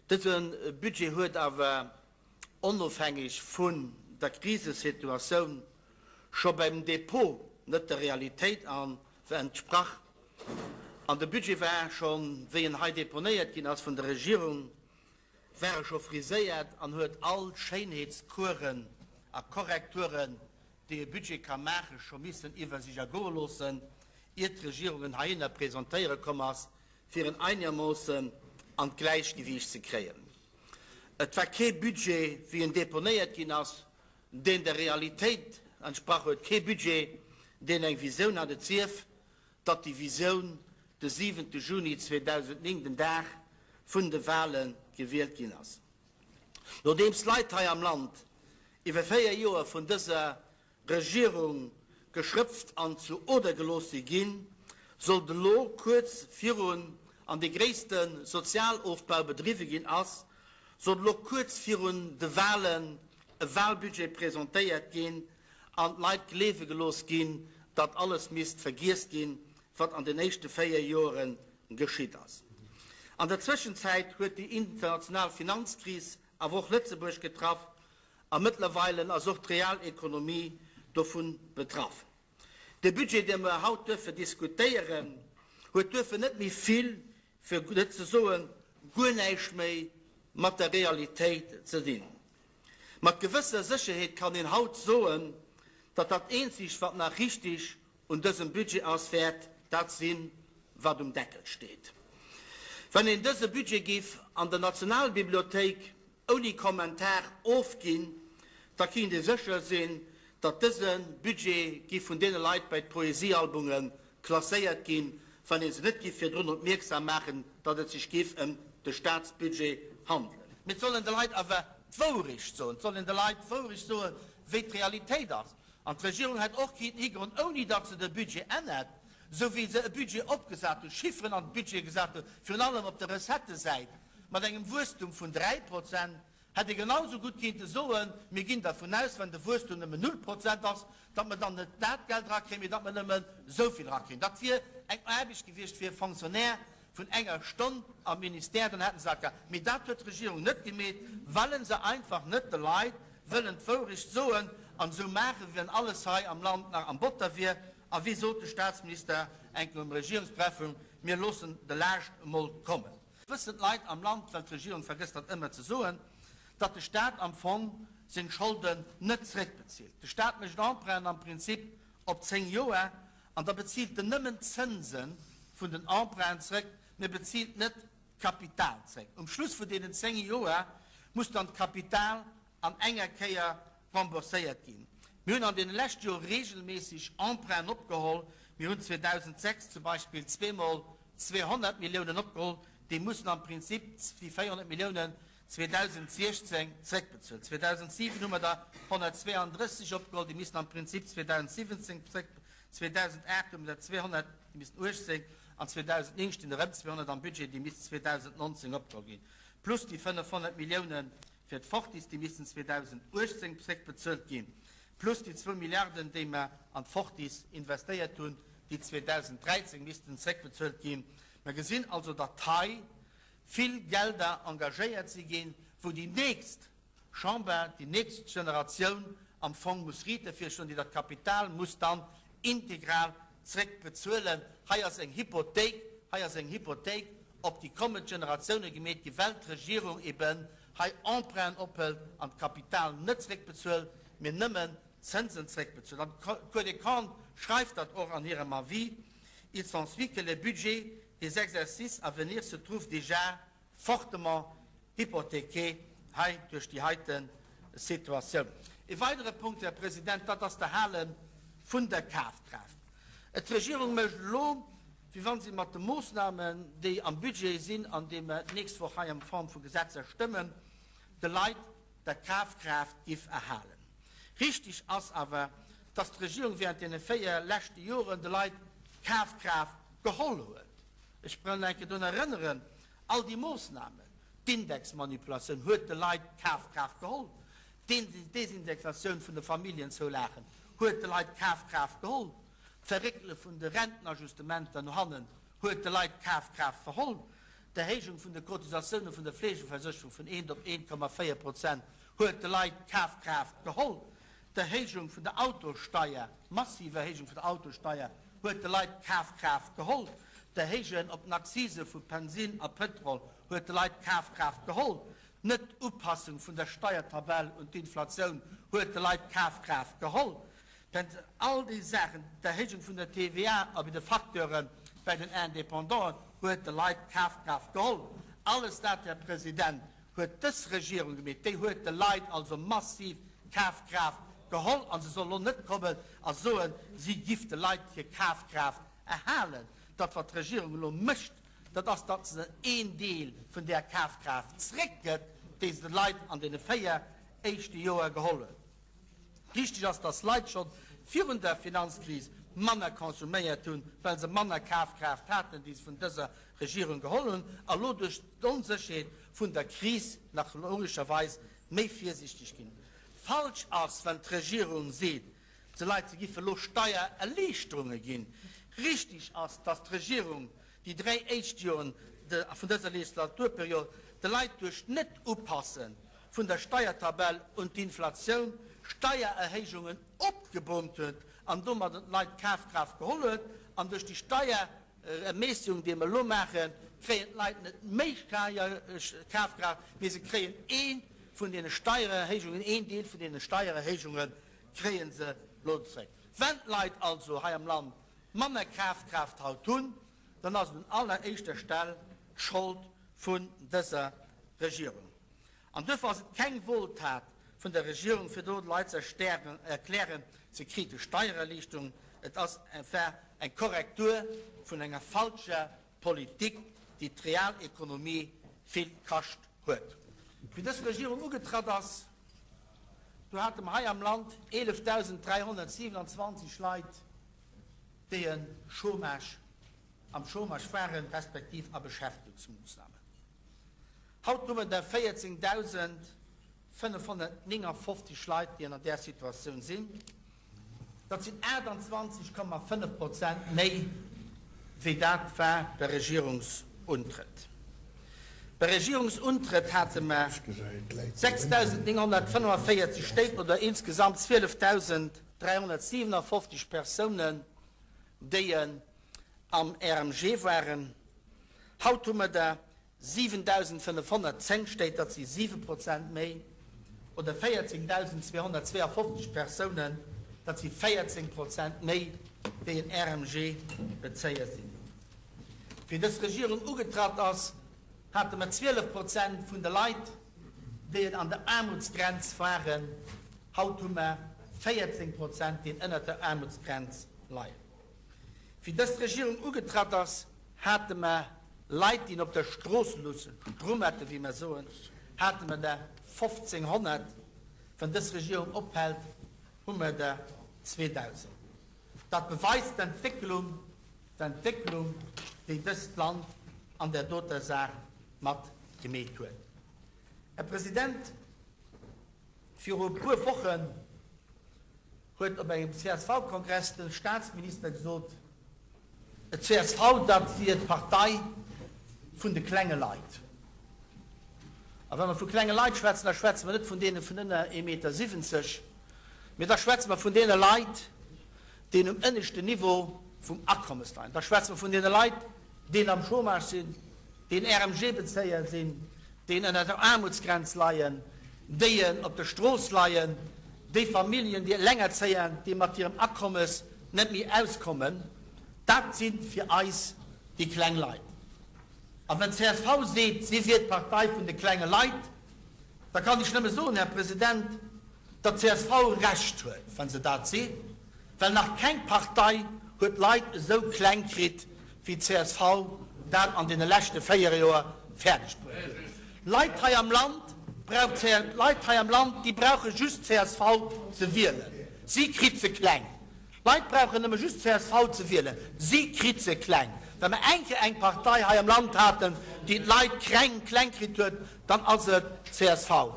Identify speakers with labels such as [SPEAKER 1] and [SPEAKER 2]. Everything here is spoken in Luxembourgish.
[SPEAKER 1] Dëse Budget huet awer, onofhängeg vun der Krisesituatioun, scho beim Dépôt net der Realitéit entsprach. An de Budget war schonn, wéi en hei deponéiert ginn ass vun der Regierung, war e scho friséiert an huet all Schéinheetskueren a Korrekturen, déi e Budget ka maachen, scho missen iwwer sech ergoe loossen, iert d'Regierung en heihinner presentéiere komm ass, fir en einermoossen an d'Gläichgewiicht ze kréien. Et war kee Budget, wéi en deponéiert ginn ass, deen der Realitéit entsprach huet, kee Budget, deen eng Visioun hat, et sief, datt déi Visioun de siwente Juni 2009, den Dag vun de Wahle gewielt ginn ass. Nodeems d'Leit hei am Land iwwer 4 Joer vun dëser Regierung geschrëpft an zu Oder gelooss si ginn, sollt elo, kuerz virun an dee gréisste Sozialofbau bedriwwe ginn ass, sollt elo kuerz virun de Wahlen e Wahlbudget presentéiert ginn an d'Leit gleewe gelooss ginn, datt alles misst vergiess ginn, wat an den éischte 4 Joere geschitt ass. An der Zwëschenzäit huet déi international Finanzkris awer och Lëtzebuerg getraff a mëttlerweile ass och d'Realekonomie dovun betraff. De Budget, dee mer haut duerfe diskutéieren, huet duerfir net méi vill, fir net ze soen guer näischt méi mat der Realitéit ze dinn. Mat gewësser Sécherheet kann een haut soen, datt dat eenzegt, wat nach richtig un dësem Budget ass, wäert dat sinn, wat um Deckel steet. Wann een dëse Budget giff an der Nationalbibliothéik ouni Kommentar ofginn, da kinnt ee sécher sinn, datt dëse Budget giff vun deene Leit bei d'Poesiealbunge klasséiert ginn, wann ee se net giff virdrun opmierksam maachen, datt et sech giff ëm de Staatsbudget handelen. Mee et soll een de Leit awer d'Wourecht soen, et soll een de Leit d'Wourecht soen, wéi d'Realitéit ass. An d'Regierung hätt och kinnten higoen, ouni datt se de Budget ännert, esou wéi se e Budget opgesat hunn, Chifferen an de Budget gesat hunn, virun allem op der Recettësäit, mat engem Wuesstum vun 3 Prozent, hätt ee genau esou gutt kinnte soen, mir ginn dervun aus, wann de Wuesstum nëmmen null Prozent ass, datt mer dann net dat Geld erakréien, mee datt mer nëmmen esou vill erakréien. Dat wier eng Aarbecht gewiescht fir e Fonctionnaire vun enger Stonn am Ministère, dann hätte se dat gehat. Mee dat huet d'Regierung net gemeet, well se einfach net de Leit wëllen d'Wourecht soen an esou maachen, wéi wann alles hei am Land nach am Botter wier. A wéi sot de Staatsminister eng Kéier um Regierungsbrefung, Mir loossen de Laascht emol kommen. Wëssen d'Leit am Land, well d'Regierung vergësst dat ëmmer ze soen, datt de Staat am Fong seng Scholden net zréckbezilt. De Staat mécht Emprunten am Prinzip op 10 Joer an da bezilt en nëmmen d'Zënse vun den Emprunten zréck, mee bezilt net d'Kapital zréck. Um Schluss vun deenen 10 Joer muss dann d'Kapital an enger Kéier rembourséiert ginn. Mir hunn an deene leschte Jore regelméisseg Emprunten opgeholl. Mir hunn 2006 zum Beispill zweemol 200 Milliounen opgeholl. Déi mussen am Prinzip, déi 400 Milliounen, 2016 zréckbezuelt. 2007 hu mer der 132 opgeholl, déi missen am Prinzip 2017 zréck. 2008 hu mer der 200, déi missten 18, an 2009 stinn erëm 200 am Budget, déi missten 2019 opgeholl ginn. Plus déi 500 Milliounen fir d'Fortis, déi missten 2018 zréckbezuelt ginn, plus déi zwou Milliarden, déi mer an d'Fortis investéiert hunn, déi 2013 missten zréckbezuelt ginn. Mer gesinn also, datt hei vill Gelder engagéiert si ginn, wou déi nächst Chamber, déi nächst Generatioun am Fong muss Ried derfir stoen, déi dat Kapital muss dann integral zréckbezuelen. Hei ass eng Hypothéik, hei ass eng Hypothéik op déi kommend Generatioune gemeet ginn, well d'Regierung eben hei Emprunten ophëlt an d'Kapital net zréckbezuelt, mee nëmmen d'Zënsen zréckbezuelt. An d'Cour des Comptes schreift dat och an hirem Avis, Il s'ensuit que le budget des exercices à venir se trouve déjà fortement hypothéqué hei duerch déi heite Situatioun. E weidere Punkt, Här President, dat ass d'Erhale vun der Kafkraaft. D'Regierung mécht elo, wéi wa si mat de Moosnamen, déi am Budget sinn an déi mer d'nächst Woch hei an Form vu Gesetzer stëmmen, de Leit der Kafkraaft giff erhalen. Richtig ass awer, dass d'Regierung während deene 4 leschte Joren de Leit d'Kafkraaft geholl huet. Ech wëll nach eng Kéier drun erënneren, all déi Moosnamen, d'Indexmanipulatioun huet de Leit d'Kafkraaft geholl, d'Desindexatioun vun de Familljenzoulagen huet de Leit d'Kafkraaft geholl, d'Verréckele vun de Rentenajustementer no hannen huet de Leit d'Kafkraaft verholl. D'Erhéijung vun de Cotisatioune vun der Fleegeversécherung vun eent op 1,4 Prozent huet de Leit Kafkraaft geholl. D'Erhéijung vun der Autossteier, massiv Erhéijung vun der Autossteier, huet de Leit Kafkraaft geholl. D'Erhéijen op den Accise vu Bensin a Pëtrol huet de Leit Kafkraaft geholl. D'Net-Upassung vun der Steiertabell un d'Inflatioun huet de Leit Kafkraaft geholl. All déi Saachen, d'Erhéijung vun der TVA a bei de Facteuren bei den Indépendanten huet de Leit Kafkraaft geholl. Alles dat, Här President, huet dës Regierung gemeet. Déi huet de Leit also massiv Kafkraaft geholl a se soll elo net kommen a soen, si giff de Leit hir Kafkraaft erhalen. Dat wat d'Regierung elo mécht, dat ass, datt se een Deel vun där Kafkraaft zréckgëtt, déi se de Leit an deene 4 éischte Joer geholl huet. Richteg ass, datt Leit schonn virun der Finanzkris manner konsuméiert hunn, well se manner Kafkraaft haten, déi se vun dëser Regierung geholl hunn, a lo duerch d'Onsécherheet vun der Kris nach logescherweis méi virsiichteg ginn. Falsch ass, wann d'Regierung seet, de Leit se giffe lo Steiererliichterunge ginn. Richteg ass, datt d'Regierung déi dräi éischt Joren vun dëser Legislaturperiod de Leit duerch d'Net-Upasse vun der Steiertabell un d'Inflatioun Steiererhéijungen opgebrummt huet an domadder den Leit d'Kafkraaft geholl huet. An duerch déi Steierermässigung, déi mer elo maachen, kréien d'Leit net méi Kafkraaft, mee se kréien ee vun deene Steiererhéijungen, een Deel vun deene Steiererhéijunge kréie se elo zréck. Wenn d'Leit also hei am Land manner Kafkraaft haut hunn, dann ass et un alleréischter Stell d'Schold vun dëser Regierung. An duerfir ass et keng Wohltat vun der Regierung, fir do de Leit ze erklären, se krite Steiererliichterung. Et ass enfin eng Korrektur vun enger falscher Politik, déi d'Realekonomie vill kascht huet. Wéi dës Regierung ugetratt ass, do hate mer hei am Land 11.327 Leit, déi e Chômage, am Chômage waren, respektiv a Beschäftigungsmoossnamen. Haut hu mer der 14.559 Leit, déi an där Situatioun sinn. Dat sinn 28,5 Prozent méi, wéi dat war bei Regierungsuntrëtt. Bei Regierungsuntrëtt hate mer 6.945 Stéit oder insgesamt 12.357 Persounen, déi am RMG waren. Haut hu mer der 7.510 Stéit, dat si 7 Prozent méi, oder 14.252 Persounen, dat si 14 Prozent méi, déi en RMG-Bezéier sinn. Wéi dës Regierung ugetratt ass, hate mer 12 Prozent vun de Leit, déi an der Aarmutsgrenz waren. Haut hu mer 14 Prozent, déi ënnert der Aarmutsgrenz leien. Wéi dës Regierung ugetratt ass, hate mer Leit, déi op der Strooss luchen, Strummerte wéi mer soen, hate mer der 1.500. Wann dës Regierung ophält, hu mer der 2.000. Dat beweist d'Entwécklung, d'Entwécklung, déi dëst Land an där doter Saach mat gemeet huet. Här President, viru e puer Wochen huet op engem CSV-Kongress de Staatsminister gesot, D'CSV, dat wier d'Partei vun de klenge Leit. A wa mer vu klenge Leit schwätzen, da schwätze mer net vun deene vun ënner ee Meter 70, mee da schwätze mer vun deene Leit, déi um ënneschten Niveau vum Akommes leien. Da schwätze mer vun deene Leit, déi am Chômage sinn, déi RMG-Bezéier sinn, déi ënner der Aarmutsgrenz leien, déi op der Strooss leien, déi Familljen, déi Elengerzéier, déi mat hirem Akommes net méi auskommen, dat si fir eis déi kleng Leit. A wenn csv seet, si wier d'Partei vun de klenge Leit, da kann ech nëmme soen, Här President, datt csv Recht huet, wa se dat seet, well nach keng Partei huet d'Leit esou kleng kritt, wéi csv dat an deene leschte 4 Joer fäerdeg bruecht huet. Leit hei am Land brauch Leit hei am Land, déi brauche just csv ze wielen, si kritt se kleng. Leit brauchen nëmme just csv ze wielen, si kritt se kleng. Wa mer eng Kéier eng Partei hei am Land haten, déi d'Leit kreng kleng kritt huet, dann ass et csv.